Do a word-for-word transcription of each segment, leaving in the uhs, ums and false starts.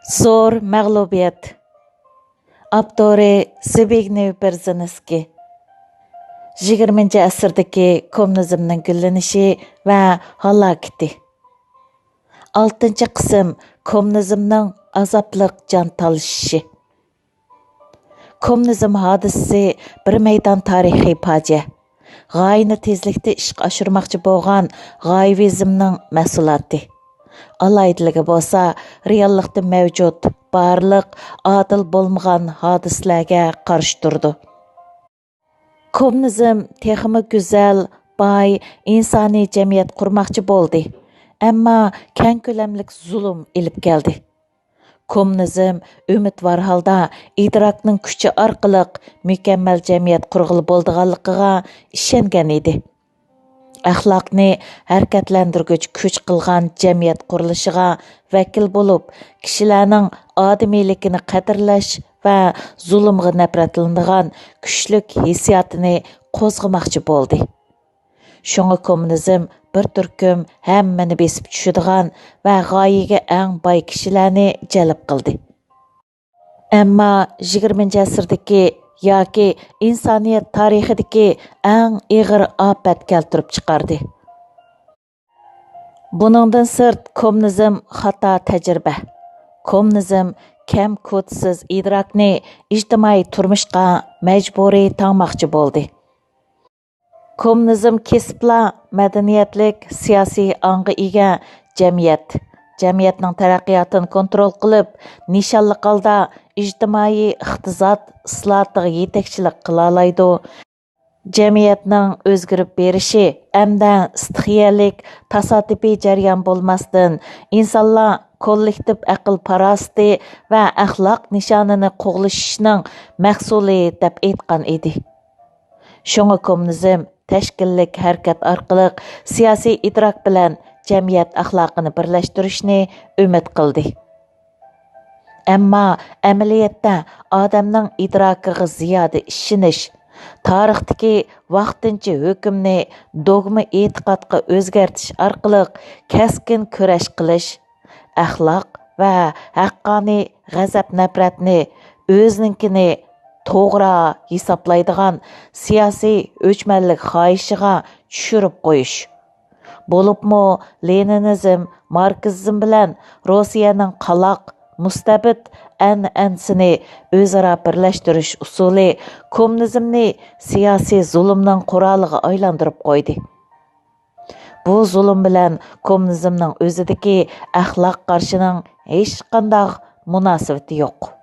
زور مەغلۇبىيەت. ئاپتورى زبىگنېۋ بېرزىنسكىي. يىگىرمىنچى ئەسىردىكى كوممۇنىزمنىڭ گۈللىنىشى ۋە ھالاكىتى. ئالتىنچى قىسىم، كوممۇنىزمنىڭ ئازابلىق جان تالىشىشى. كوممۇنىزم ھادىسىسى بىر مەيدان تارىخىي پاجىئە. غايىنى تېزلىكتە ئىشقا ئاشۇرماقچى بولغان غايىۋىزمنىڭ مەھسۇلاتى. ئالاھىدىلىكى بولسا، رېئاللىقتا مەۋجۇت بارلىق ئادىل بولمىغان ھادىسىلەرگە قارشى تۇرىدۇ. كوممۇنىزم تېخىمۇ گۈزەل، باي، ئىنسانىي جەمئىيەت قۇرماقچى بولدى، ئەمما كەڭ كۆلەملىك زۇلۇم ئېلىپ كەلدى. كوممۇنىزم ئۈمىدۋار ھالدا ئىدراكنىڭ كۈچى ئارقىلىق مۇكەممەل جەمئىيەت قۇرغىلى بولىدىغانلىقىغا ئىشەنگەن ئىدى. ئەخلاقنى ھەرىكەتلەندۈرگۈچ كۈچ قىلغان جەمئىيەت قۇرۇلۇشىغا ۋەكىل بولۇپ، كىشىلەرنىڭ ئادىمىيلىكىنى قەدىرلەش ۋە زۇلۇمغا نەپرەتلىنىدىغان كۈچلۈك ھېسسىياتىنى قوزغىماقچى بولدى. شۇڭا كوممۇنىزم بىر تۈركۈم ھەممىنى بېسىپ چۈشىدىغان ۋە غايىگە ئەڭ باي كىشىلەرنى جەلپ قىلدى. ئەمما يىگىرمىنچى ئەسىردىكى ياكى ئىنسانىيەت تارىخىدىكى ئەڭ ئېغىر ئاپەت كەلتۈرۈپ چىقاردى. بۇنىڭدىن سىرت، كوممۇنىزم خاتا تەجرىبە. كوممۇنىزم كەم كودسىز ئىدراكنى ئىجتىمائىي تۇرمۇشقا مەجبۇرىي تاڭماقچى بولدى. كوممۇنىزم كېسىپلا مەدەنىيەتلىك سىياسىي ئاڭغا ئىگە جەمئىيەت، جەمئىيەتنىڭ تەرەققىياتىنى كونترول قىلىپ، نىشانلىق ھالدا ئىجتىمائىي ئىقتىساد ئىسلاھاتىغا يېتەكچىلىك قىلالايدۇ. جەمئىيەتنىڭ ئۆزگىرىپ بېرىشى ئەمدى ئىستىخىيەلىك، تاسادىپىي جەريان بولماستىن، ئىنسانلار كوللېكتىپ ئەقىل پاراسىتى ۋە ئەخلاق نىشانىنى قوغلىشىشنىڭ مەھسۇلى، دەپ ئېيتقان ئىدى. شۇڭا كوممۇنىزم تەشكىللىك ھەرىكەت ئارقىلىق سىياسىي ئىدراك بىلەن جەمئىيەت ئەخلاقىنى بىرلەشتۈرۈشنى ئۈمىد قىلدى. ئەمما ئەمەلىيەتتە ئادەمنىڭ ئىدراكىغا زىيادە ئىشىنىش، تارىختىكى ۋاقتىنچە ھۆكۈمنى دوگما ئېتىقادقا ئۆزگەرتىش ئارقىلىق كەسكىن كۈرەش قىلىش، ئەخلاق ۋە ھەققانىي غەزەپ-نەپرەتنى ئۆزىنىڭكىنى توغرا ھېسابلايدىغان سىياسىي ئۆچمەنلىك خاھىشىغا چۈشۈرۈپ قويۇش. بولۇپمۇ لېنىنىزم، ماركسىزم بىلەن روسىيەنىڭ قالاق، مۇستەبىت ئەنئەنىسىنى ئۆزئارا بىرلەشتۈرۈش ئۇسۇلى كوممۇنىزمنى سىياسىي زۇلۇمنىڭ قورالىغا ئايلاندۇرۇپ قويدى. بۇ زۇلۇم بىلەن كوممۇنىزمنىڭ ئۆزىدىكى ئەخلاق قارىشىنىڭ ھېچقانداق مۇناسىۋىتى يوق.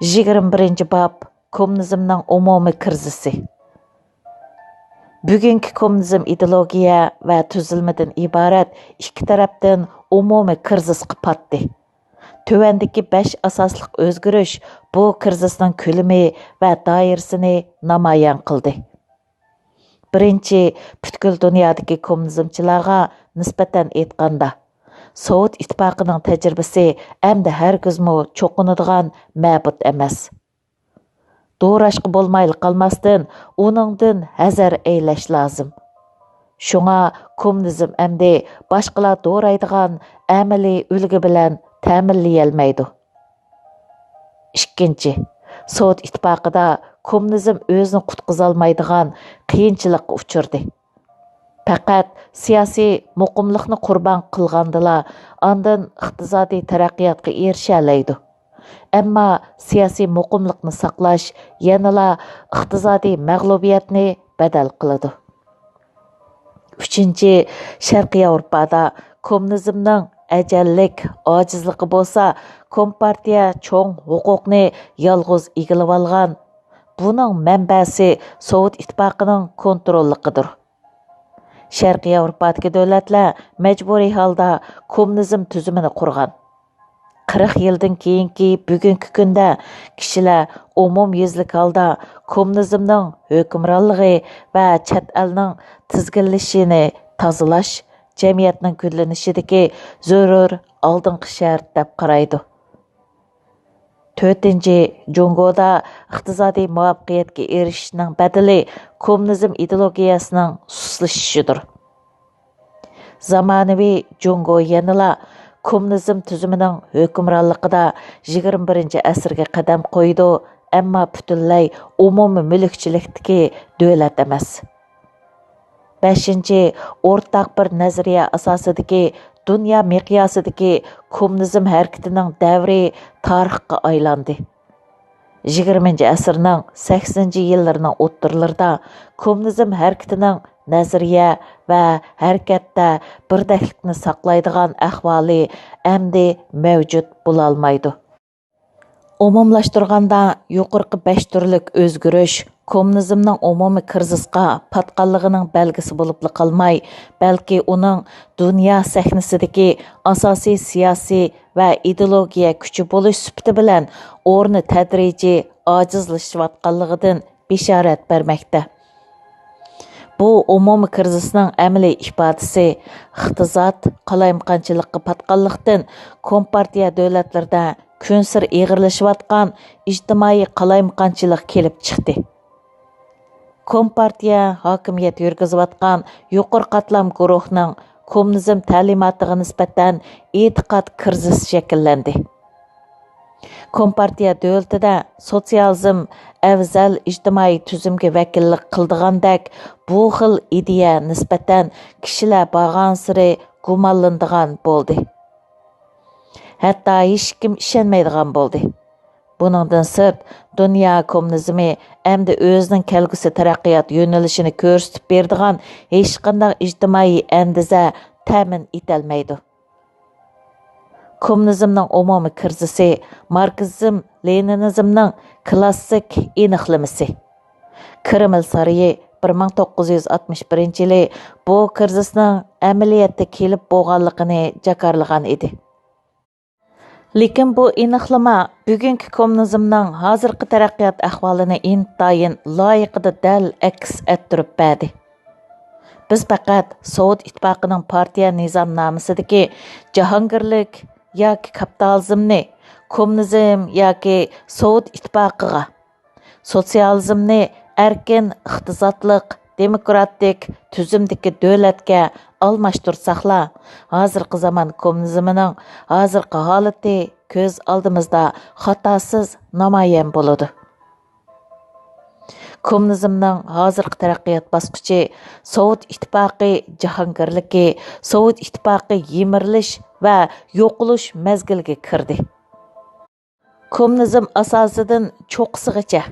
يىگىرمە بىرىنچى باب، كوممۇنىزمنىڭ ئومۇمىي كىرىزىسى. بۈگۈنكى كوممۇنىزم ئىدېئولوگىيە ۋە تۈزۈلمىدىن ئىبارەت ئىككى تەرەپتىن ئومۇمىي كىرىزىسقا پاتتى. تۆۋەندىكى بەش ئاساسلىق ئۆزگىرىش بۇ كىرىزىسنىڭ كۆلىمى ۋە دائىرىسىنى نامايان قىلدى. بىرىنچى، پۈتكۈل دۇنيادىكى كوممۇنىزمچىلارغا نىسبەتەن ئېيتقاندا، سوۋېت ئىتتىپاقىنىڭ تەجرىبىسى ئەمدى ھەرگىزمۇ چوقۇنىدىغان مەبۇت ئەمەس. دوراشقا بولمايلا قالماستىن، ئۇنىڭدىن ھەزەر ئەيلەش لازىم. شۇڭا كوممۇنىزم ئەمدى باشقىلار دورايدىغان ئەمەلىي ئۈلگە بىلەن تەمىنلىيەلمەيدۇ. ئىككىنچى، سوۋېت ئىتتىپاقىدا كوممۇنىزم ئۆزىنى قۇتقۇزالمايدىغان قىيىنچىلىققا ئۇچرىدى. پەقەت سىياسىي مۇقىملىقنى قۇربان قىلغاندىلا، ئاندىن ئىقتىسادىي تەرەققىياتقا ئېرىشەلەيدۇ. ئەمما سىياسىي مۇقىملىقنى ساقلاش يەنىلا ئىقتىسادىي مەغلۇبىيەتنى بەدەل قىلىدۇ. ئۈچىنچى، شەرقىي ياۋروپادا كوممۇنىزمنىڭ ئەجەللىك ئاجىزلىقى بولسا، كومپارتىيە چوڭ ھوقۇقنى يالغۇز ئىگىلىۋالغان، بۇنىڭ مەنبەسى سوۋېت ئىتتىپاقىنىڭ كونتروللۇقىدۇر. شەرقىي ياۋروپادىكى دۆلەتلەر مەجبۇرىي ھالدا كوممۇنىزم تۈزۈمىنى قۇرغان. قىرىق يىلدىن كېيىنكى بۈگۈنكى كۈندە كىشىلەر ئومۇميۈزلۈك ھالدا كوممۇنىزمنىڭ ھۆكۈمرانلىقى ۋە چەت ئەلنىڭ تىزگىنلىشىنى تازىلاش جەمئىيەتنىڭ گۈللىنىشىدىكى زۆرۈر ئالدىنقى شەرت دەپ قارايدۇ. تۆتىنچى، جۇڭگودا ئىقتىسادىي مۇۋەپپەقىيەتكە ئېرىشىشنىڭ بەدىلى كوممۇنىزم ئىدېئولوگىيەسىنىڭ سۇسلىشىشىدۇر. زامانىۋى جۇڭگو يەنىلا كوممۇنىزم تۈزۈمىنىڭ ھۆكۈمرانلىقىدا يىگىرمە بىرىنچى ئەسىرگە قەدەم قويىدۇ، ئەمما پۈتۈنلەي ئومۇمىي مۈلۈكچىلىكتىكى دۆلەت ئەمەس. بەشىنچى، ئورتاق بىر نەزەرىيە ئاساسىدىكى دۇنيا مىقياسىدىكى كوممۇنىزم ھەرىكىتىنىڭ دەۋرى تارىخقا ئايلاندى. يىگىرمىنچى ئەسىرنىڭ سەكسىنىنچى يىللىرىنىڭ ئوتتۇرىلىرىدا كوممۇنىزم ھەرىكىتىنىڭ نەزەرىيە ۋە ھەرىكەتتە بىردەكلىكنى ساقلايدىغان ئەھۋالى ئەمدى مەۋجۇت بولالمايدۇ. ئومۇملاشتۇرغاندا، يۇقىرىقى بەش تۈرلۈك ئۆزگىرىش كوممۇنىزمنىڭ ئومۇمىي كىرىزىسقا پاتقانلىقىنىڭ بەلگىسى بولۇپلا قالماي، بەلكى ئۇنىڭ دۇنيا سەھنىسىدىكى ئاساسىي سىياسىي ۋە ئىدېئولوگىيە كۈچى بولۇش سۈپىتى بىلەن ئورنى تەدرىجىي ئاجىزلىشىۋاتقانلىقىدىن بېشارەت بەرمەكتە. بۇ ئومۇمىي كىرىزىسنىڭ ئەمەلىي ئىپادىسى ئىقتىساد قالايمىقانچىلىققا پاتقانلىقتىن، كومپارتىيە دۆلەتلىرىدە كۈنسېرى ئېغىرلىشىۋاتقان ئىجتىمائىي قالايمىقانچىلىق كېلىپ چىقتى. كومپارتىيە ھاكىمىيەت يۈرگۈزۈۋاتقان يۇقىرى قاتلام گۇرۇھنىڭ كوممۇنىزم تەلىماتىغا نىسبەتەن ئېتىقاد كىرىزىسى شەكىللەندى. كومپارتىيە دۆلىتىدە سوتسىيالىزم ئەۋزەل ئىجتىمائىي تۈزۈمگە ۋەكىللىك قىلىدىغاندەك بۇ خىل ئىدىيە نىسبەتەن كىشىلەر بارغانسېرى گۇمانلىنىدىغان بولدى. ھەتتا ھېچكىم ئىشەنمەيدىغان بولدى. بۇنىڭدىن سىرت، دۇنيا كوممۇنىزمى ئەمدى ئۆزىنىڭ كەلگۈسى تەرەققىيات يۆنىلىشىنى كۆرسىتىپ بېرىدىغان ھېچقانداق ئىجتىمائىي ئەندىزە تەمىن ئېتەلمەيدۇ. كوممۇنىزمنىڭ ئومۇمىي كىرىزىسى ماركسىزم لېنىنىزمنىڭ كلاسسىك ئېنىقلىمىسى. كرېمل سارىيى بىر مىڭ توققۇز يۈز ئاتمىش بىرىنچى يىلى بۇ كىرىزىسنىڭ ئەمەلىيەتتە كېلىپ بولغانلىقىنى جاكارلىغان ئىدى. لېكىن بۇ ئېنىقلىما بۈگۈنكى كوممۇنىزمنىڭ ھازىرقى تەرەققىيات ئەھۋالىنى ئىنتايىن لايىقىدا دەل ئەكس ئەتتۈرۈپ بەردى. بىز پەقەت سوۋېت ئىتتىپاقىنىڭ پارتىيە نىزامنامىسىدىكى جاھانگىرلىك ياكى كاپىتالىزمنى، كوممۇنىزم ياكى سوۋېت ئىتتىپاقىغا، سوتسىيالىزمنى ئەركىن ئىقتىسادلىق، دېموكراتىك تۈزۈمدىكى دۆلەتكە ئالماشتۇرساقلا، ھازىرقى زامان كوممۇنىزمىنىڭ ھازىرقى ھالىتى كۆز ئالدىمىزدا خاتاسىز نامايان بولىدۇ. كوممۇنىزمنىڭ ھازىرقى تەرەققىيات باسقۇچى سوۋېت ئىتتىپاقى جاھانگىرلىكى، سوۋېت ئىتتىپاقى يىمىرىلىش ۋە يوقىلىش مەزگىلىگە كىردى. كوممۇنىزم ئاساسىدىن چوققىسىغىچە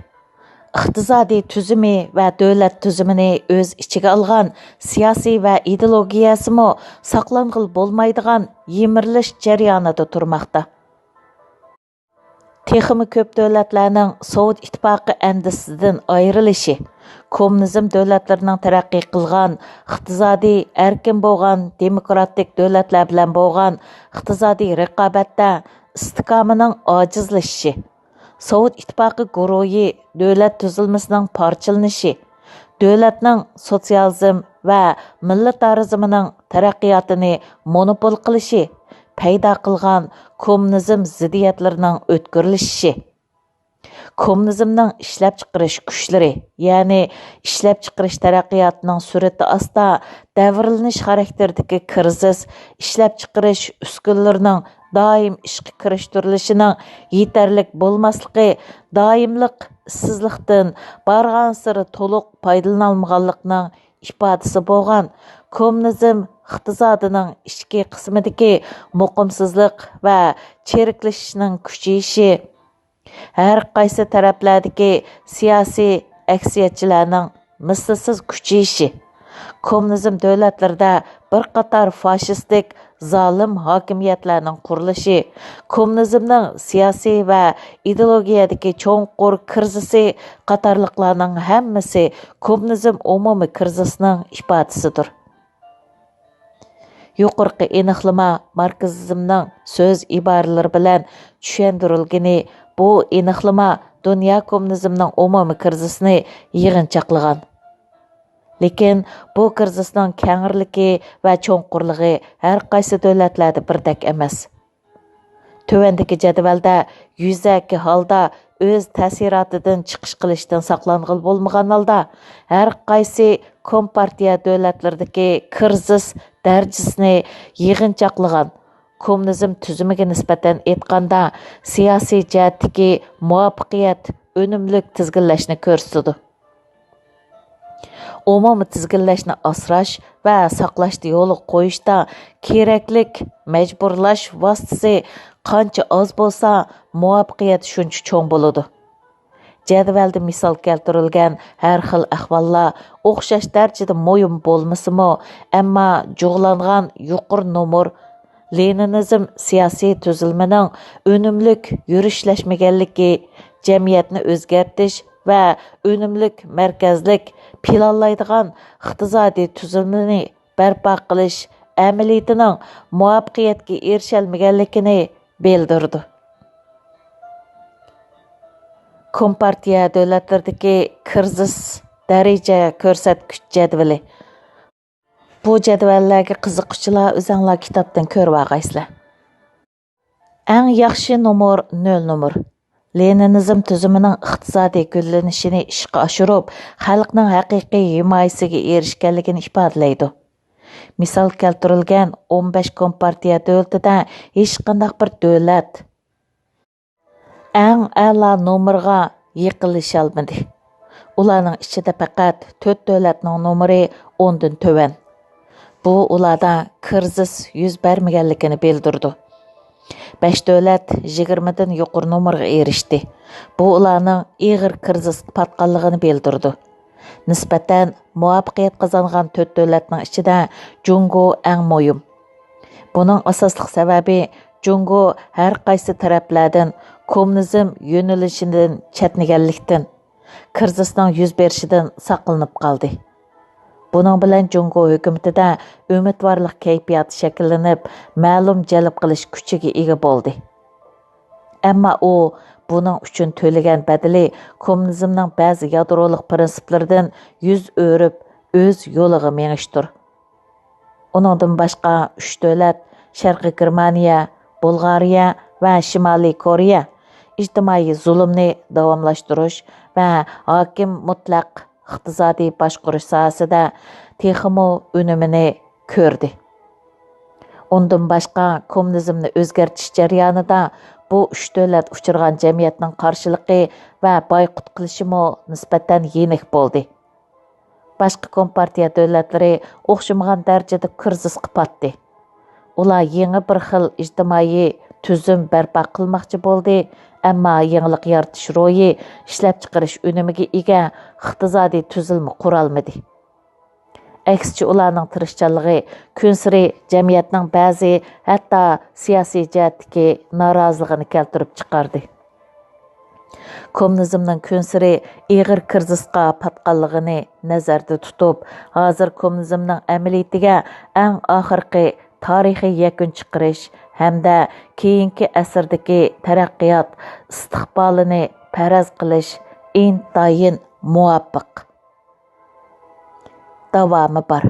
ئىقتىسادىي تۈزۈمى ۋە دۆلەت تۈزۈمىنى ئۆز ئىچىگە ئالغان سىياسىي ۋە ئىدېئولوگىيەسىمۇ ساقلانغىلى بولمايدىغان يىمىرىلىش جەريانىدا تۇرماقتا. تېخىمۇ كۆپ دۆلەتلەرنىڭ سوۋېت ئىتتىپاقى ئەندىزىسىدىن ئايرىلىشى، كوممۇنىزم دۆلەتلىرىنىڭ تەرەققىي قىلغان، ئىقتىسادىي ئەركىن بولغان دېموكراتىك دۆلەتلەر بىلەن بولغان ئىقتىسادىي رىقابەتتە ئىستىھكامىنىڭ ئاجىزلىشىشى، سوۋېت ئىتتىپاقى گۇرۇھى دۆلەت تۈزۈلمىسىنىڭ پارچىلىنىشى، دۆلەتنىڭ سوتسىيالىزم ۋە مىللىتارىزمنىڭ تەرەققىياتىنى مونوپول قىلىشى پەيدا قىلغان كوممۇنىزم زىددىيەتلىرىنىڭ ئۆتكۈرۈلۈشى، كوممۇنىزمنىڭ ئىشلەپچىقىرىش كۈچلىرى، يەنى ئىشلەپچىقىرىش تەرەققىياتىنىڭ سۈرئىتى ئاستا دەۋرلىنىش خاراكتېرىدىكى كىرىزىس، ئىشلەپچىقىرىش ئۈسكۈنىلىرىنىڭ دائىم ئىشقا كىرىشتۈرۈلۈشىنىڭ يېتەرلىك بولماسلىقى، دائىملىق ئىشسىزلىقتىن بارغانسېرى تولۇق پايدىلىنالمىغانلىقنىڭ ئىپادىسى بولغان كوممۇنىزم ئىقتىسادىنىڭ ئىچكى قىسمىدىكى مۇقىمسىزلىق ۋە چىرىكلىشىشنىڭ كۈچىيىشى، ھەر قايسى تەرەپلەردىكى سىياسىي ئەكسىيەتچىلەرنىڭ مىسلىسىز كۈچىيىشى، كوممۇنىزم دۆلەتلىرىدە بىر قاتار فاشىستىك، زالىم ھاكىمىيەتلەرنىڭ قۇرۇلۇشى، كوممۇنىزمنىڭ سىياسىي ۋە ئىدېئولوگىيەدىكى چوڭقۇر كىرىزىسى قاتارلىقلارنىڭ ھەممىسى كوممۇنىزم ئومۇمىي كىرىزىسىنىڭ ئىپادىسىدۇر. يۇقىرىقى ئېنىقلىما ماركسىزمنىڭ سۆز ئىبارىلىرى بىلەن چۈشەندۈرۈلگىنى، بۇ ئېنىقلىما دۇنيا كوممۇنىزمنىڭ ئومۇمىي كىرىزىسىنى يىغىنچاقلىغان. لېكىن بۇ كىرىزىسنىڭ كەڭرىلىكى ۋە چوڭقۇرلۇقى ھەر قايسى دۆلەتلەردە بىردەك ئەمەس. تۆۋەندىكى جەدۋەلدە يۈزەكى ھالدا ئۆز تەسىراتىدىن چىقىش قىلىشتىن ساقلانغىلى بولمىغان ھالدا، ھەر قايسى كومپارتىيە دۆلەتلىرىدىكى كىرىزىس دەرىجىسىنى يىغىنچاقلىغان، كوممۇنىزم تۈزۈمىگە نىسبەتەن ئېيتقاندا، سىياسىي جەھەتتىكى مۇۋەپپەقىيەت، ئۈنۈملۈك تىزگىنلەشنى كۆرسىتىدۇ. ئومۇمىي تىزگىنلەشنى ئاسراش ۋە ساقلاشنى يولغا قويۇشتا كېرەكلىك مەجبۇرلاش ۋاسىتىسى قانچە ئاز بولسا، مۇۋەپپەقىيەت شۇنچە چوڭ بولىدۇ. جەدۋەلدە مىسال كەلتۈرۈلگەن ھەر خىل ئەھۋاللار ئوخشاش دەرىجىدە مۇھىم بولمىسىمۇ، ئەمما جۇغلانغان يۇقىرى نومۇر لېنىنىزم سىياسىي تۈزۈلمىنىڭ ئۈنۈملۈك يۈرۈشلەشمىگەنلىكى، جەمئىيەتنى ئۆزگەرتىش ۋە ئۈنۈملۈك مەركەزلىك پىلانلايدىغان ئىقتىسادىي تۈزۈلمىنى بەرپا قىلىش ئەمەلىيىتىنىڭ مۇۋەپپەقىيەتكە ئېرىشەلمىگەنلىكىنى بىلدۈرىدۇ. كومپارتىيە دۆلەتلىرىدىكى كىرىزىس دەرىجە كۆرسەتكۈچ جەدۋىلى. بۇ جەدۋەللەرگە قىزىققۇچىلار ئۆزەڭلار كىتابتىن كۆرۈۋالغايسىلەر. ئەڭ ياخشى نومۇر نۆل نومۇر. لېنىنىزم تۈزۈمىنىڭ ئىقتىسادىي گۈللىنىشىنى ئىشقا ئاشۇرۇپ، خەلقنىڭ ھەقىقىي ھىمايىسىگە ئېرىشكەنلىكىنى ئىپادىلەيدۇ. مىسال كەلتۈرۈلگەن ئون بەش كومپارتىيە دۆلىتىدە ھېچقانداق بىر دۆلەت ئەڭ ئەلا نومۇرغا يېقىنلىشالمىدى. ئۇلارنىڭ ئىچىدە پەقەت تۆت دۆلەتنىڭ نومۇرى ئوندىن تۆۋەن. بۇ ئۇلاردا كىرىزىس يۈز بەرمىگەنلىكىنى بىلدۈرىدۇ. بەش دۆلەت يىگىرمىدىن يۇقىرى نومۇرغا ئېرىشتى. بۇ ئۇلارنىڭ ئېغىر كىرىزىسقا پاتقانلىقىنى بىلدۈرىدۇ. نىسبەتەن مۇۋەپپەقىيەت قازانغان تۆت دۆلەتنىڭ ئىچىدە جۇڭگو ئەڭ مۇھىم. بۇنىڭ ئاساسلىق سەۋەبى جۇڭگو ھەر قايسى تەرەپلەردىن كوممۇنىزم يۆنىلىشىدىن چەتنىگەنلىكتىن، كىرىزىسنىڭ يۈز بېرىشىدىن ساقلىنىپ قالدى. بۇنىڭ بىلەن جۇڭگو ھۆكۈمىتىدە ئۈمىدۋارلىق كەيپىياتى شەكىللىنىپ، مەلۇم جەلپ قىلىش كۈچىگە ئىگە بولدى. ئەمما ئۇ بۇنىڭ ئۈچۈن تۆلىگەن بەدىلى كوممۇنىزمنىڭ بەزى يادرولۇق پىرىنسىپلىرىدىن يۈز ئۆرۈپ، ئۆز يولىغا مېڭىشتۇر. ئۇنىڭدىن باشقا ئۈچ دۆلەت، شەرقىي گېرمانىيە، بۇلغارىيە ۋە شىمالىي كورېيە، ئىجتىمائىي زۇلۇمنى داۋاملاشتۇرۇش ۋە ھاكىم مۇتلەق ئىقتىسادىي باشقۇرۇش ساھەسىدە تېخىمۇ ئۈنۈمىنى كۆردى. ئۇندىن باشقا، كوممۇنىزمنى ئۆزگەرتىش جەريانىدا بۇ ئۈچ دۆلەت ئۇچرىغان جەمئىيەتنىڭ قارشىلىقى ۋە بايقۇت قىلىشىمۇ نىسبەتەن يېنىك بولدى. باشقا كومپارتىيە دۆلەتلىرى ئوخشىمىغان دەرىجىدە كىرىزىسقا پاتتى. ئۇلار يېڭى بىر خىل ئىجتىمائىي تۈزۈم بەرپا قىلماقچى بولدى، ئەمما يېڭىلىق يارىتىش روھى، ئىشلەپچىقىرىش ئۈنۈمىگە ئىگە ئىقتىسادىي تۈزۈلمە قۇرالمىدى. ئەكسىچە، ئۇلارنىڭ تىرىشچانلىقى كۈنسېرى جەمئىيەتنىڭ بەزى، ھەتتا سىياسىي جەھەتتىكى نارازىلىقىنى كەلتۈرۈپ چىقاردى. كوممۇنىزمنىڭ كۈنسېرى ئېغىر كىرىزىسقا پاتقانلىقىنى نەزەردە تۇتۇپ، ھازىر كوممۇنىزمنىڭ ئەمەلىيىتىگە ئەڭ ئاخىرقى تارىخىي يەكۈن چىقىرىش ھەمدە كېيىنكى ئەسىردىكى تەرەققىيات ئىستىقبالىنى پەرەز قىلىش ئىنتايىن مۇۋاپىق. داۋامى بار.